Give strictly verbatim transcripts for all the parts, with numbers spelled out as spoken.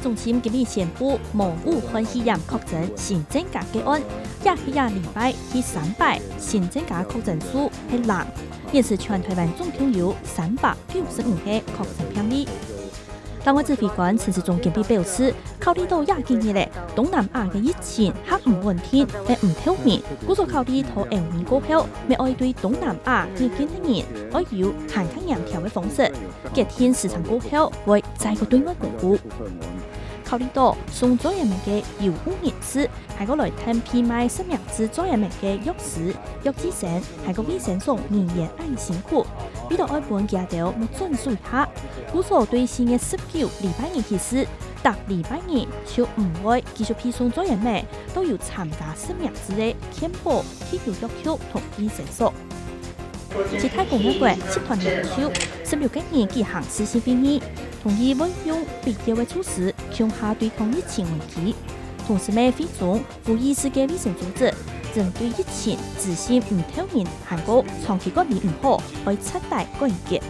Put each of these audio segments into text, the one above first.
中心今日宣布，無武漢肺炎確診新增加個案，這係這禮拜第三擺新增加確診數係零，現時全臺灣總共有三百九十五個確診病例。 黨外指揮官陳時中今日表示，考慮到這幾日个東南亞个疫情較毋穩定，也毋透明，故所考慮到歐美過後，也愛對東南亞入境个人愛有還較嚴調个方式，決定時程過後會再過對外公布。考慮到送做樣本个醫護人士， 還過來跈被賣實名制做樣本个藥師、藥劑師，還過衛生所人員恁辛苦，為著愛分佢兜莫轉手一下，故所對四月十九禮拜日起始，逐禮拜日就毋會繼續配送做樣本，都有參加實名制个健保、體育藥局同衛生所。 七大工業國集團領袖十六個人舉行視訊會議，同意會用必要个措施共下對抗疫情危機。同時，也會中呼籲世界衛生組織針對疫情資訊毋透明還過長期管理毋好，愛徹底改革。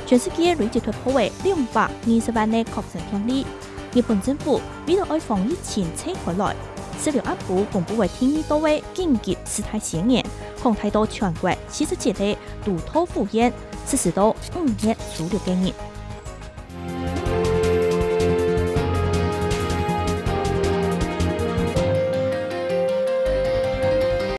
全世界累積突破个兩百二十萬个確診病例，日本政府為著愛防疫情吹開來，十六暗晡公布个第二道个緊急事態宣言，擴大到全國四十七個都道府縣，實施到五月初六个日。